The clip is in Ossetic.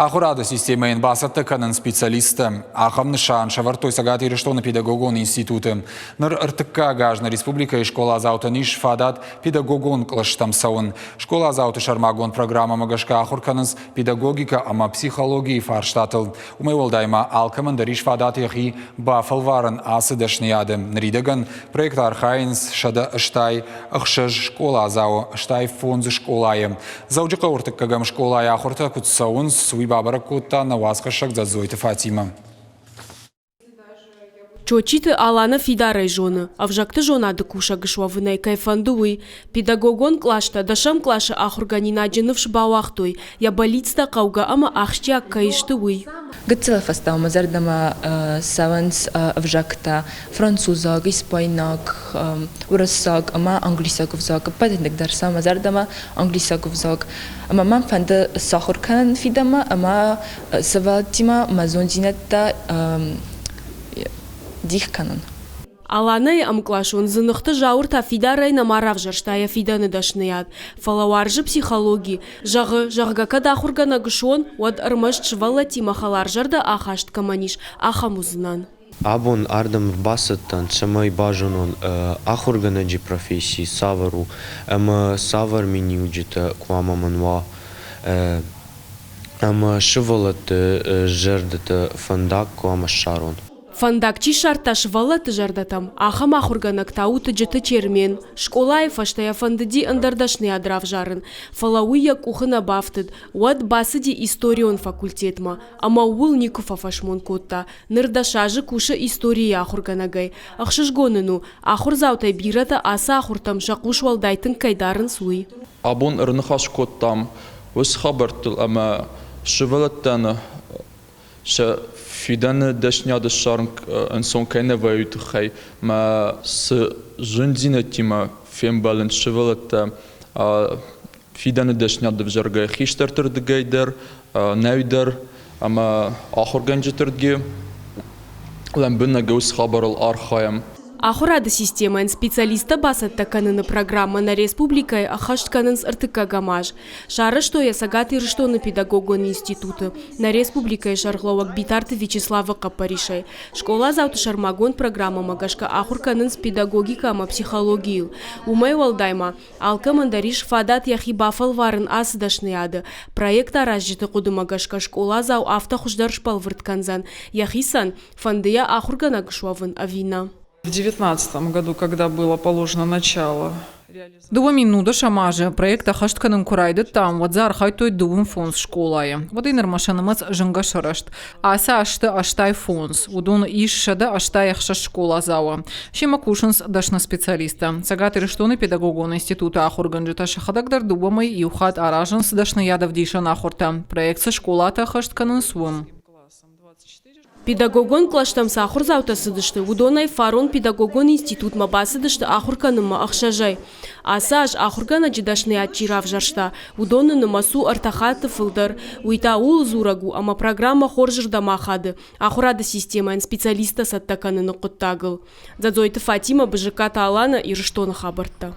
Ахуырады системӕйӕн бацӕттӕ кӕнын специалисттӕ. Ахӕм нысан сӕвӕрдтой Цӕгат Ирыстоны педагогон институты. Ныр ӕртыккаг аз нӕ республикӕйы скъоладзаутӕн ис фадат педагогон кълӕстӕм цӕуын. Скъоладзауты сӕрмагонд программӕмӕ гӕсгӕ ахуыр кӕнынц педагогикӕ ӕмӕ психологийы фарстатыл. Уымӕй уӕлдай ма алкӕмӕн дӕр ис фадат йӕхи бафӕлварын ацы дӕсныйады. Ныридӕгӕн проекты архайынц 186 скъоладзауы, 85 скъолайы. Дзӕуджыхъӕуы ӕртыккӕгӕм скъолайы ахуыртӕ куыд цӕуынц, уый бабӕрӕг кодта нӕ уацхӕссӕг Дзӕдзойты Фатимӕ. Чочиты Алана фидарӕй зоны, ӕвзӕгты зонады кусӕг суӕвынӕй кӕй фӕнды, уый. Педагогон къластӕ дӕсӕм къласы ахуыргӕнинаджы ныфс бауагътой, йӕ бӕллицтӕ хъӕугӕ ӕмӕ ахсджиаг кӕй сты, уый. Гыццылы фӕстӕ мӕ зӕрдӕмӕ цӕуынц ӕвзӕгтӕ французаг, испайнаг, уырыссаг ӕмӕ англисаг ӕвзаг. Ӕппӕтӕй дӕр сӕ мӕ зӕрдӕмӕ англисаг ӕвзаг. Ӕмӕ мӕм фӕнды сахуыр кӕнын фидӕнмӕ ӕмӕ сывӕллӕттимӕ мӕ зонддзинӕдтӕ дих кӕнын. Аланӕйы ӕмкъласон Дзыныхты Зауыр та фидарӕй нӕма равзӕрста йӕ фидӕны дӕсныйад, фӕлӕ уарзы психологи. Зӕгъы, зӕгъгӕ, кӕд ахуыргӕнӕг суон, уӕд ӕрмӕст сывӕллӕттимӕ хӕларзӕрдӕ ахаст кӕмӕн ис, ахӕм уыдзынӕн. Абон ардӕм ӕрбацыдтӕн, цӕмӕй базонон, ахуыргӕнӕджы професси цавӕр у ӕмӕ цавӕр миниуджытӕ хъуамӕ мын уа ӕмӕ сывӕллӕтты зӕрдӕты фӕндаг хъуамӕ ссарон. Фӕндаг чи ссардта сывӕллӕтты зӕрдӕтӕм, ахӕм ахуыргӕнӕг та у Тыджыты Чермен. Скъолайы фӕстӕ йӕ фӕндыди ӕндӕр дӕсныйад равзарын, фӕлӕ уый йӕ къухы нӕ бафтыд. Уӕд бацыди историон факультетмӕ ӕмӕ ууыл никуы фӕфӕсмон кодта. Ныр 10 азы кусы историйы ахуыргӕнӕгӕй. Ӕхсызгон ын у, ахуырдзаутӕй бирӕтӕ ацы ахуыртӕм сӕ хъус уӕлдай тынг кӕй дарынц, уый. Абон ӕрныхас кодтам уыцы хабӕрттыл ӕмӕ сывӕллӕттӕн сӕ фидӕны дӕсниады ссарын ӕнцон кӕй нӕ вӕййы, уый тыххӕй мӕ цы зындзинӕдтимӕ фембӕлынц сывӕллӕттӕ фидӕны дӕсниад ӕвзаргӕйӕ хистӕрты рдыгӕй дӕр, нӕй дӕр ӕмӕ ахуыргӕнджыты рдыгӕй лӕмбынӕг уыцы хабарыл архайӕм. Ахуырады системӕйӕн специалисттӕ бацӕттӕ кӕныны программӕ нӕ республикӕйы ӕххӕст кӕнынц ӕртыккӕгӕм аз. Сарӕзтой йӕ Цӕгат Ирыстоны педагогон институты, нӕ республикӕйы сӕргълӕууӕг Битарты Вячеславы хъӕппӕрисӕй. Скъоладзауты сӕрмагонд программӕмӕ гӕсгӕ ахуыр кӕнынц педагогикӕ ӕмӕ психологийыл. Уымӕй уӕлдай ма, алкӕмӕн дӕр ис фадат йӕхи бафӕлварын ацы дӕсныйады. Проект аразджыты хъуыдымӕ гӕсгӕ скъоладзау афтӕ хуыздӕр сбӕлвырд кӕндзӕн йӕхицӕн, фӕнды йӕ ахуыргӕнӕг суӕвын ӕви нӕ. В 2019 году, когда было положено начало 2010 азы проект ӕххӕст кӕнын куы райдыдтам, уӕд дзы архайдтой 25 скъолайы. Уӕдӕй нырмӕ сӕ нымӕц зынгӕ сырӕзт. Ацы азты 85, уыдон ис 186 скъоладзауы. Семӕ кусынц дӕсны специалисттӕ. Цӕгат Ирыстоны педагогон институты ахуыргӕнджытӕ сӕхӕдӕг дӕр дыууӕ мӕй иу хатт аразынц дӕсныйадӕвдисӕн ахуыртӕ. Проект цы скъолатӕ ӕххӕст кӕнынц, уым. Педагогон кълӕстӕм цы ахуырдзаутӕ цыдысты, уыдонӕй фарон педагогон институтмӕ бацыдысты ахуыр кӕнынмӕ ӕхсӕзӕй. Ацы аз ахуыргӕнӕджы дӕсныйад чи равзӕрста, уыдоны нымӕц у ӕртӕ хатты фылдӕр. Уый та ууыл дзурӕг у, ӕмӕ программӕ хорзырдӕм ахады ахуырады системӕйӕн специалисттӕ цӕттӕ кӕныны хъуыддагыл. Дзӕдзойты Фатимӕ, Бызыккаты Алана, Ирыстоны хабӕрттӕ.